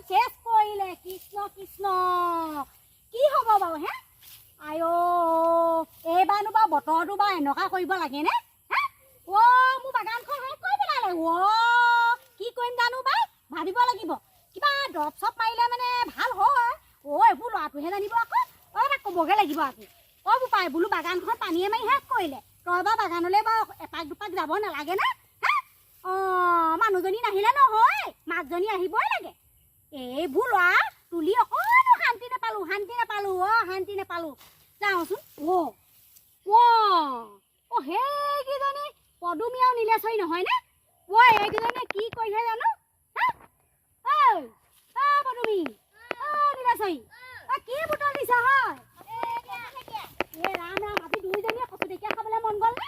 চেচ কৰিলে। কৃষ্ণ কৃষ্ণ, কি হ'ব বাৰু হে? আই অ', এইবাৰনো বাৰু বতৰটো বাৰু এনেকুৱা কৰিব লাগেনে হে? অ' মোৰ বাগানখন শেষ কৰি পেলালে। অ' কি কৰিম জানো বাই, ভাবিব লাগিব। কিবা দৰৱ চৰৱ মাৰিলে মানে ভাল হয়। অ' এইবোৰ ল'ৰাটোহে জানিব আকৌ। অ' তাক ক'বগৈ লাগিব আজি। অ' বোপাই বোলো, বাগানখন পানীয়ে মাৰি শেষ কৰিলে। তই বাৰু বাগানলৈ বাৰু এপাক দুপাক যাব নালাগে নে হে? অঁ, মানুহজনী নাহিলে নহয়, মাকজনী আহিবই লাগে। এইবোৰ ল'ৰা তুলি অকণো শান্তি নাপালো, শান্তি নাপালো। অ' শান্তি নাপালো। যাওঁচোন। অ' অ' অ' সেইকেইজনী পদুমী আৰু নীলেশ্বৰী নহয়নে? অ' এইকেইজনীয়ে কি কৰিছে জানো হা? ঐ অ' পদুমী, অ' নীলেশ্বৰী, অ' কি বুটল দিছা হয়? এ ৰাম ৰাম, আজি দুইজনীয়ে কচু ঢেকীয়া খাবলৈ মন গ'ল নে?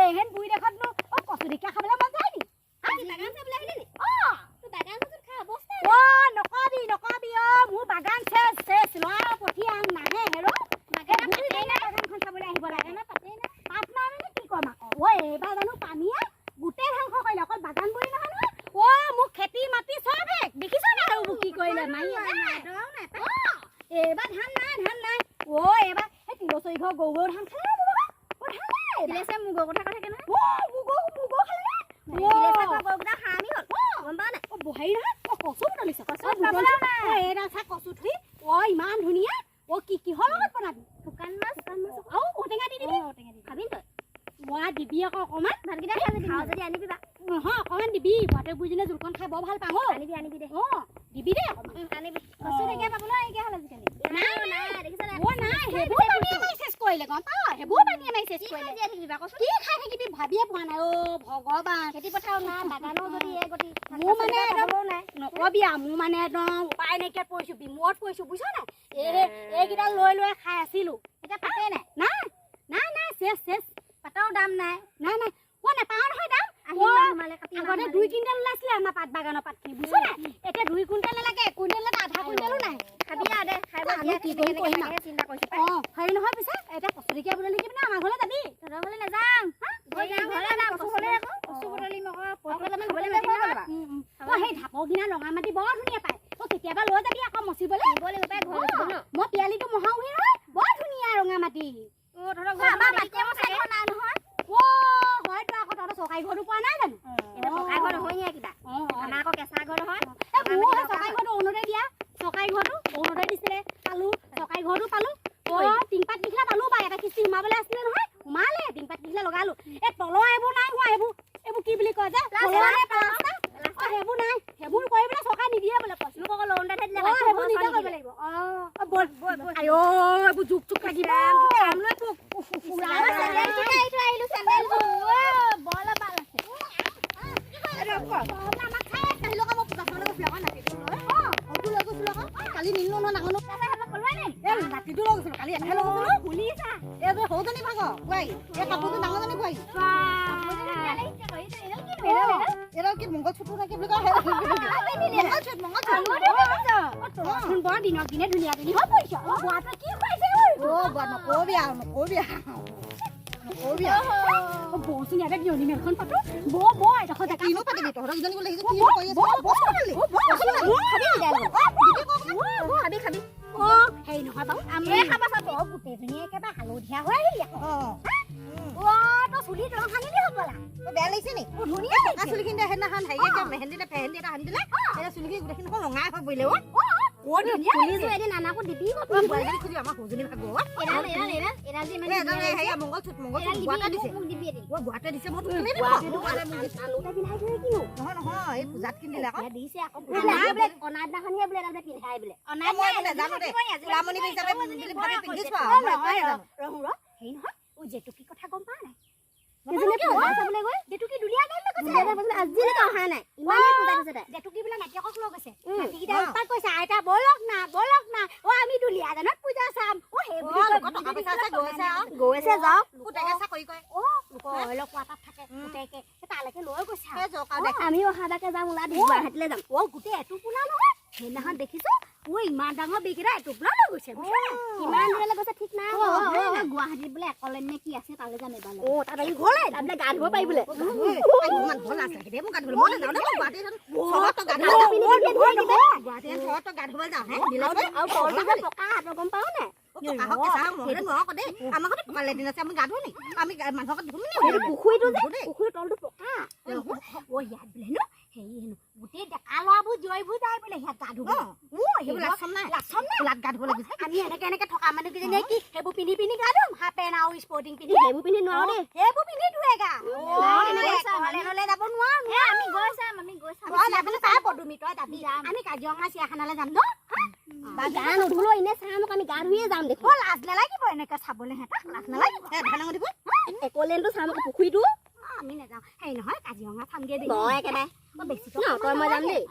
এইহেন বুঢ়ী দেখতনো অ' কচু ঢেকীয়া খাবলৈ মন যায় নি? অ' অ' নকবি নকবি। অ' মোৰ বাগান চেচ চেচ। ল'ৰা পঠিয়াম নাহে। হেৰ, বাগানখন চাবলৈ আহিব লাগে। পাত নাই মানে কি ক'ম আকৌ। অ' এইবাৰ জানো পানীয়ে গোটেই ধ্বংস কৰিলে। অকল বাগান বুলি নহয় নহয়, অ' মোৰ খেতি মাটি চব শেষ। দেখিছ নাই আৰু কি কৰিলে মাৰি? অ' এইবাৰ ধান নাই, ধান নাই। অ' এইবাৰ সেই তিলচৰি ঘৰ গৰু গৰু ধান খালে নে? অ' ধান নাই এইবাৰ। অ' মুগৰ মুগৰ খালে নে? অ' হেৰি নহয়, অ' কচু বুটলিছ? কচু অ' খাবলৈও বুটলিছ? নাই। অ' এইডাল চা, কচু থুৰি। অ' ইমান ধুনীয়া। অ' কি কিহৰ লগত বনাবি? শুকান মাছ। আৰু ঔটেঙা দি দিবি। খাবি তই? ওৱা, দিবি আকৌ অকণমান। ভাতকেইটা খাই যাবি। খাওঁ যদি আনিবি বা। নহয়, অকণমান দিবি। বুঢ়াটোৱে বুঢ়ীজনীয়ে জোলকণ খাই বৰ ভাল পাওঁ। অ আনিবি, আনিবি দে। অ' দিবি দেই অকণমান। আনিবি। কচু ঢেকীয়া পাবলৈ নাইকিয়া হ'ল আজিকালি। নাই। নাই, দেখিছ নাই? অ' নাই, সেইবোৰ পানীয়ে মাৰি চেচ কৰিলে। গম পাৱ, সেইবোৰ পানীয়ে মাৰি চেচ কি খাই কৰিলে। জীয়াই থাকিবি বা কচোন? কি খাই থাকিবি ভাবিয়ে পোৱা নাই। অ' ভগৱান। খেতি পথাৰো নাই, বাগানো যদি এই গতি। মোৰ মানে একদম পাবলৈও নাই। নকবি আৰু, মোৰ মানে একদম উপায় নাইকিয়াত পৰিছো, বিমূৰত পৰিছো, বুজিছ নাই? এই এইকেইডাল লৈ লৈ খাই আছিলো। এতিয়া পাতেই নাই। নাই নাই নাই, চেচ চেচ। পাতৰো দাম নাই। নাই নাই, অ' নাপাওঁ নহয় দাম। আহিন মাহ সোমালে, কাতি মাহ আগতে সোমালে। 2 কুইণ্টেল ওলাইছিলে আমাৰ পাত বাগানৰ পাতখিনি, বুজিছ নাই? এতিয়া 2 কুইণ্টেল নালাগে, 1 কুইণ্টেল, আধা কুইণ্টেলো নাই। খাবি আৰু দে, খাই বৈ জানো জীয়াই কি থাকিবি। কৰিম কেনেকে কৰিম। তাকেহে চিন্তা কৰিছো পাই। অঁ, হেৰি নহয়, পিছে এতিয়া কচু ঢেকীয়া বুটলি থাকিবি নে আমাৰ ঘৰলৈ যাবি? তহঁতৰ ঘৰলৈ নাযাওঁ। গৈ যাম। ঘৰলৈ যাম, কচু হ'লে আকৌ। কচু বুটলিম আকৌ। কেইটামান খাবলৈ মাতিম নহয়। অ' সেই ঢাপৰ কিনা ৰঙা মাটি বৰ ধুনীয়া পায়। অ' কেতিয়াবা লৈ যাবি আকৌ মচিবলৈ। নিব লাগিব পাই ঘৰ গৈছিলো ন। মই পিয়ালিটো মহাওহি নহয়, বৰ ধুনীয়া ৰঙা মাটি। অ, তহঁতৰ ঘৰত আমাৰ দেখি মাটিয়ে কম মচা চাগে। ঘৰ নাই নহয়। অ' হয়তো আকৌ, তহঁতৰ চৰকাৰী ঘৰটো পোৱা নাই জানো? এতিয়া পকা ঘৰ নহয় নি কিবা? অঁ। আমাৰ আকৌ কেঁচা ঘৰ নহয়। এই মোৰো সেই চৰকাৰী ঘৰটো অৰুণোদয় দিয়া চৰকাৰী ঘৰটো অৰুণোদয় দিছিলে, পালো। চৰকাৰী ঘৰটো পালো। অ' টিংপাত কিখিলা পালো বা, এটা কিস্তি সোমাবলৈ আছিলে নহয়, সোমালে। টিংপাত কিখিলা লগালো। এই তলৰ এইবোৰ নাই হোৱা। এইবোৰ এইবোৰ কি বুলি কয় যে, তলৰ নে প্লাষ্টাৰ? অ' সেইবোৰ নাই। সেইবোৰ কৰিবলৈ চৰকাৰে নিদিয়ে বোলে পইচা। মোক আকৌ লোন এটা দিলে। অ' সেইবোৰ নিজে কৰিব লাগিব। অ' বল বৈ বৈ। আই অ', এইবোৰ জোক চোক লাগিব। কাম লৈ পোক। উফ, উফ, উফ, মই চেণ্ডেলযোৰকে এৰি থৈ আহিলো, চেণ্ডেলযোৰ। অ, বৰ ভাল আছে। আমাক খাই আহিলো আকৌ। মই পূজাখনলৈ গৈছিলো আকৌ নাতিটো লৈ। সৰুটো লৈ গৈছিলো আকৌ। কালি নিনিলো নহয় ডাঙৰ। এই নাতিটো লৈ গৈছিলো কালি, এটাহে লৈ গৈছিলো। খুলিছা? এই যে সৰুজনী ভাগৰ বোৱাৰী, এই কাপোৰযোৰ ডাঙৰজনী বোৱাৰী। এডাল কি মংগলসূত্ৰ নে কি বুলি কয়? মংগলসূত্ৰ, মংগলসূত্ৰ। তই বৰ দিনক দিনে ধুনীয়া ধুনী হৈ পৰিছ। বুঢ়াটোৱে কি খুৱাইছে ঐ? অ' বা, নকবি আৰু, নকবি আৰু, নকবি আৰু। অ, বৌচোন, ইয়াতে বিয়নী মেলখন পাতো। বৌ বৌ, এডোখৰ জেগা। কিনো পাতিবি? তহঁতৰ কেইজনী বোলে আহিছে, অ, কিনো বৌ, কৰি বৌ, আছ? বৌ, অ, বৌ, খাবি দাইল? বৌ। খাবি, খাবি। অ, হেৰি নহয় বাৰু, এই খাবা চাব। তই গোটেইজনী একেবাৰে হালধীয়া হৈ আহিলি আকৌ। অঁ। অ, তই চুলিত ৰং সানিলি হ'বলা? বেয়া লাগিছে নি? অ, ধুনীয়া পকা লাগিছে। চুলিখিনি সেইদিনাখন হেৰিয়ে মেহেন্দি নে ফেহেন্দি এটা সানি দিলে। এতিয়া চুলিখিনি গোটেইখিনি দেখোন ৰঙাই হৈ পৰিলে। অ। অ, ধুনীয়া চুলিযোৰ লাগিছে। এদিন আনাকো দিবি আকৌ। অ, বোৱাৰীজনী খুজিবি, আমাৰ সৰুজনী ভাগৰ। এডাল এডাল এডাল এডাল যে ইমান এই এডাল ধুনীয়া। হেৰি মংগলসূত্ৰ, মংগলসূত্ৰ এডাল দিবি। বুঢ়াটোৱে দিছে। মোক দিবি এদিন। অ, বুঢ়াটোৱে দিছে, মই তোক কেলে দিম? বুঢ়াটোৱে বুঢ়াটোৱে মোক দিছে। আনোতে পিন্ধাই থৈ কিনো? নহয় নহয়, এই পূজাত কিনি দিলে আকৌ। এতিয়া দিছে আকৌ। অনা বোলে, অনা দিনাখনহে বোলে এডাল বোলে পিন্ধাই বোলে। অনা মই এইবোৰ নাজানো দেই। তুলামণি হিচাপে বুলি ভাবি পিন্ধিছো আৰু, অ, মই একোৱে নহয়, নাজানো। ৰহ ৰ, হেৰি নহয়, অ, জেতুকী কথা গম পাৱ নাই? এজনী পূজা চাবলৈ গৈ জেতুকী দুলীয়া গাড়ী লৈ গৈছে। দুলীয়া গৈছে, আজিলৈকে অহা নাই। ইমানেই পূজা দিছে তাই। জেতুকী বোলে নাতিয়েকক লৈ গৈছে। নাতিকেইটা উৎপাত কৰিছে, আইতা ব'লক না, ব'লক না, অ আমি দুলীয়াজানত পূজা চাম। অ সেই বুলি অ, কৈ লোকৰ টকা পইচা আছে, গৈছে আৰু। গৈছে, যাওক। পুতেকে চাকৰি কৰে। অ, লোকৰ অইলৰ কোৱাৰ্টাত থাকে পুতেকে, সেই তালৈকে লৈ গৈছে আৰু। সেই যক আৰু দে। আমিও অহাবাকে যাম, ওলাবি, গুৱাহাটীলৈ যাম। অ, গোটেই এটোপোলা নহয়, সেইদিনাখন দেখিছো। ঐ, ইমান ডাঙৰ বেগকেইটা এটোপলা লৈ গৈছে, বুজিছা নাই? কিমান দূৰলৈ গৈছে ঠিক নাই। অ, অ, অ। গুৱাহাটীত বোলে একলেন নে কি আছে, তালৈ যাম এবাৰ। অ, তাত আমি ঘৰলে তাত বোলে গা ধুব পাৰি বোলে। ইমান বৰ লাজ লাগে দেই মোক গা ধুবলৈ। মই নাযাওঁ দেই, মই গুৱাহাটী চহৰত গা ধুব পিন্ধি পিন্ধি ধুই দিবা। গুৱাহাটী চহৰত গা ধুবলৈ যাওঁ হে। আৰু তলটো যে পকা, তই গম পাৱ নাই? পকা হওক কেঁচা হওক, মই নোৱাৰো আকৌ দেই। আমাৰ ঘৰতে পকা লেট্ৰিন আছে, আমি গা ধো নি? আমি মানুহৰ ঘৰত ধুম নি? সেইটো পুখুৰীটো যে ধুম দেই। পুখুৰীৰ তলটো পকা। অ, ইয়াত বোলে হেনো হেৰি হেনো গোটেই ডেকা ল'ৰাবোৰ, জীয়ৰীবোৰ যায় বোলে ইয়াত গা ধুব। অ, অ, সেইবোৰ সেইবোৰ লাজ চৰম নাই। লাজ চৰম নাই। লাত গা ধুব লাগিছে। আমি এনেকে এনেকে থকা মানুহকেইজনীয়ে কি সেইবোৰ পিন্ধি পিন্ধি গা ধুম? হাফ পেণ্ট আৰু স্পৰ্টিং পিন্ধি সেইবোৰ পিন্ধি নোৱাৰো দেই। সেইবোৰ পিন্ধি ধুৱে গা। নাই, তেনেকে নহ'লে যাব নোৱাৰো। আমি গৈ চাম, আমি গৈ চাম। তই যাবি চাই পদুমি, তই যাবি। আমি কাজিৰঙা চিৰিয়াখানালৈ যাম ন? গা নুধুলো এনে চাম আকৌ, আমি গা ধুয়ে যাম দেখোন। অ, লাজ নালাগিব এনেকে চাবলৈ সিহঁতক? লাজ নালাগিব? হে, ধান দিব। একলেনটো চাম আকৌ, পুখুৰীটো। অ, আমি নাযাওঁ। হেৰি নহয়, কাজিৰঙা চামগে দেই। নহয় একেবাৰে। অ, বেছি ন, তই মই যাম দেই।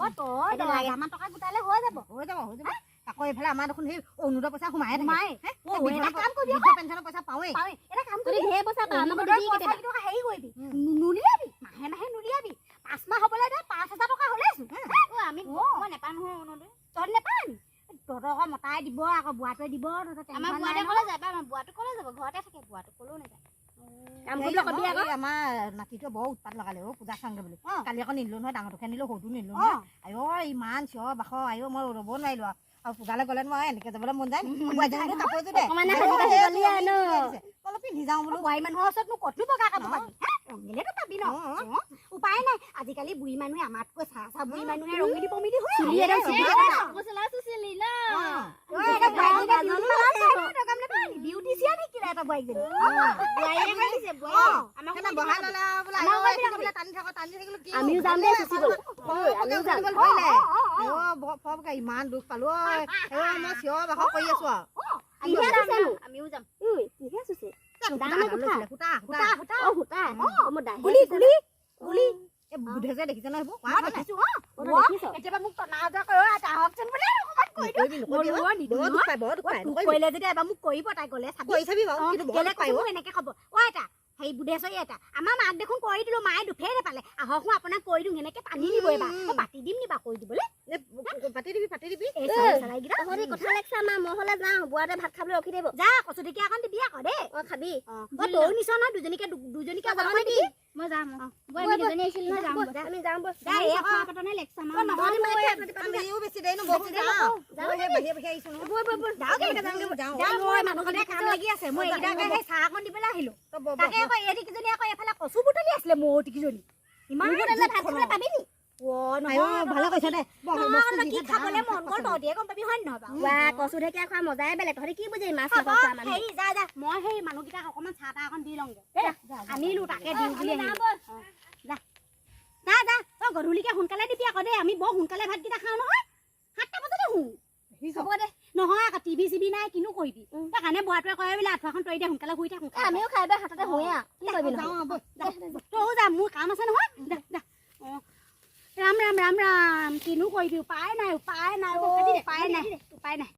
অ, তই 10,000 মান টকা গোটালে হৈ যাব। হৈ যাব, হৈ যাব। আকৌ এইফালে আমাৰ দেখোন সেই অৰুণোদয় পইচা সোমায়ে থাকে। সোমায়ে। হে? অ, এটা কাম কৰিবি। বৃদ্ধ পেঞ্চনৰ পইচা পাওঁৱেই। পাওঁৱেই। এটা কাম তহঁতি কৰিবি। ঢেৰ পইচা পাৱ, আমাকো অৰুণোদয় দিবি পইচা কেতিয়াবা। কেইটকা হেৰি কৰিবি, নুলিয়াবি, মাহে মাহে নুলিয়াবি। 5 মাহ হ'বলৈ দে, 5,000 টকা হ'লেচোন। আমি অ। মই নেপাওঁ নহয় অৰুণোদয়। তহঁত নেপাৱ নি? তহঁতৰ আকৌ মতাই দিব আকৌ, বুঢ়াটোৱে দিব তহঁতৰ। আমাৰ টেনচন বুঢ়াটোৱে নাই। ক'লে যায়, আমাৰ বুঢ়াটো ক'লে যাব? ঘৰতে থাকে বুঢ়াটো, ক'লেও নাযায়। কাম হেৰি কৰিবলৈ কবি আকৌ। এই আমাৰ নাতিটোৱে বৰ উৎপাত লগালে অ', পূজা চাওঁগে বুলি। অ। কালি আকৌ নিনিলো নহয়, ডাঙৰটোকে নিলো, সৰুটো নিনিলো অ। নহয়। আইঅ, ইমান চিঞৰ বাখৰ, আইঅ, মই ৰ'ব নোৱাৰিলো আৰু। আৰু পূজালৈ গ'লে মই এনেকে যাবলৈ মন যায় নি? বোৱাৰীজনীকো কাপোৰ এযোৰ দে। অকণমানে আইঅ, সাজি কাচি সেই গ'লি আৰু ন? দিছে। মই অলপ পিন্ধি যাওঁ বোলো। বোৱাৰী মানুহৰ ওচৰতনো ক'তনো বগা কাপোৰ পাবি হে? ৰঙিলেতো পাবি ন? অ, অ, উপায় নাই। আজিকালি বুঢ়ী মানুহে, আমাতকৈ চাহ চাহ বুঢ়ী মানুহে ৰঙিলি পমিলি হৈ চুলি এডাল চুলি অ। অ, এটা বোৱাৰীজনীয়ে বিউটি পাৰ্লাৰ যায় নহয়, তই গম নাপাৱ নি? বিউটিচিয়ান শিকিলে এটা বোৱাৰীজনী। অ, সেইদিনা বহাই ল'লে আৰু বোলে, আইঅ, এইখিনি বোলে টানি থাক, টানি থাকিলো কি আমিও যাম দেই চুচিবলৈ। আমিও যাম। ধৰিলে। অ, অ, অ। আইঅ, বৰ ফৰফৰকে ইমান দুখ পালো ঐ। আইঅ, মই চিঞৰ বাখৰ কৰি আছো আৰু। কিহে চুচেনো? আমিও যাম। ঐ, কিহে চুচে? জানো, দাম সূতা নে এডাল কোঠা? লৈছিলে, সূতা, সূতা। সূতা, সূতা। অ, সূতা। অ, মই দাহে গুলি চুচে। গুলি গুলি। এই বুধে যে দেখিছে নহয় সেইবোৰ? মই দেখিছো। অ। অ, তই দেখিছ? কেতিয়াবা মোক টনা আজৰা কৰে, অ, আহকচোন বোলে, অকণমান কৰি দিওঁ। নকৰিবি, নকৰিবি অ। মই নিদিওঁ বৰ দুখ নহয়। পায়, বৰ দুখ পায়। তোক নকৰিবি। কৰিলে যেতিয়া এবাৰ মোক কৰিব, তাই গ'লে চাবি। কৰি চাবি বাৰু, অ, কিন্তু বৰ গ'লে দুখ পায় কৈছো অ। মোক এনেকে ক'ব, অ আইতা, হেৰি বুধেশ্বৰী আইতা, আমাৰ মাক দেখোন কৰি দিলো, মায়ে দুফেই নাপালে, আহকো আপোনাক কৰি দিওঁ। এনেকে টানি নিব এবাৰ। উম। মই পাতি দিম নি বাৰু কৰি দিবলৈ? এ, পাতি দিবি, পাতি দিবি। এই চলাই চলাইকেইটা। তহঁতি কথা লেকচা মা, মই হ'লে যাওঁ, বুঢ়াটোৱে ভাত খাবলৈ ৰখি থাকিব। যা, কচু ঢেকীয়া অকণ দিবি আকৌ দেই। অ, খাবি। অ, তয়ো নিছ নহয়, দুজনীকে দুজনীকে তই যাৱ অকণ নেকি? দিবি। মই যাম। বৈ, আমি দুজনী আহিছিলো নহয়, যাম বৈ। আমি যাম বৈ। যা, এই আকৌ অ, নহয়, নহয়, মই মই আমিও বেছি দেৰি নবহো, যাওঁ। যাওঁ। মই সেই বাহিৰে বাহিৰে আহিছো নহয়। বৈ বৈ বৈ। যাওঁগে, যাওঁগে, যাওঁ। যা, মই মানুহজনে কাম লাগি আছে, মই এইকেইটাকে সেই চাহ অকণ দিবলৈ আহিলো। তই ব- ব- তাকে আকৌ এই কেইজনী আকৌ এইফালে কচু বুটলি আছিলে, মৌতিকেইজনী ইমান নুবুটলিলে ভাত খাবলৈ পাবি নি? অ, আইঅ, নহয়। ভালে কৈছ দে। বৰ নহয়, বস্তু কি যিহে দাম, খাবলৈ মন গ'ল, শাক-পাচলি। তহঁতিয়ে গম পাবি হয় নহয় বাৰু? ৱা, কচু ঢেকীয়া খোৱা মজাই বেলেগ। তহঁতি কি বুজিবি মাছ হ'ব, মাংস খোৱা মানুহ? হেৰি যা যা, মই সেই মানুহকেইটাক অকণমান চাহ তাহ অকণ দি লওঁগে দেই। আনিলো, তাকে দিওঁ বুলি আহিলো। অ, যা যা যা, তই গধূলিকে সোনকালে দিবি আকৌ দেই। আমি বৰ সোনকালে ভাতকেইটা খাওঁ নহয়, 7টা বজাতে শুওঁ। হ'ব দে। নহয় আকৌ টিভি চিভি নাই, কিনো কৰিবি? সেইকাৰণে বুঢ়াটোৱে কয় বোলে আঁঠুৱাখন তৰি দে, সোনকালে শুই থাক। এ, সোনকালে আমিও খাই বৈ হাততে শুৱে আৰু কি কৰিবি যাওঁ নহ'লে? আৰু বৈ। যা, তয়ো যা, মোৰ কাম আছে নহয়। যা যা। অ, ৰাম ৰাম ৰাম ৰাম, কিনো কৰিবি, উপায় নাই, উপায় নাই অ, উপায় নাই, উপায় নাই।